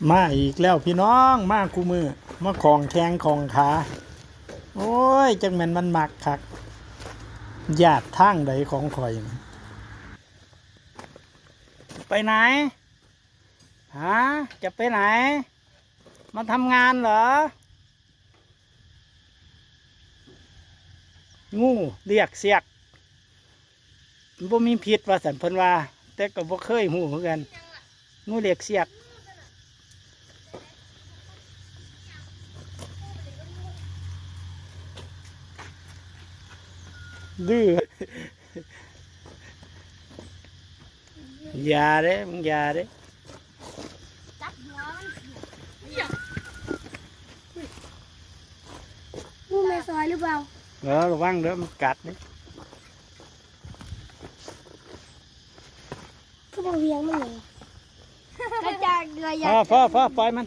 ມາອີກແລ້ວພີ່ນ້ອງ ມາຄູ່ມື້ ມາຂອງແຂ້ງຂອງຂາ. ໂອ້ຍ ຈັກແມ່ນມັນມັກຄັກ ຍາດທາງໃດຂອງຂ້ອຍ. ໄປໄຫນ? ຮະ? ຈະໄປໄຫນ? ມາທຳງານເຫລອ? ງູລຽກສຽກ ມັນບໍ່ມີພິດວ່າຊັ້ນເພິ່ນວ່າ ແຕ່ກໍບໍ່ເຄີຍຮູ້ຄືກັນ ງູລຽກສຽກ. ດື້ ຢ່າເດ້ ມຶງຢ່າເດ້. ງູແມ່ສອຍຫຼືເປົ່າ? ເອີ ລະວັງເດີ ມັນກັດເດ້. ຄືບໍ່ວຽງມັນເລີຍ? ກະຈາກເດືອຢາ ພໍ ພໍ ພໍ ປ່ອຍມັນ.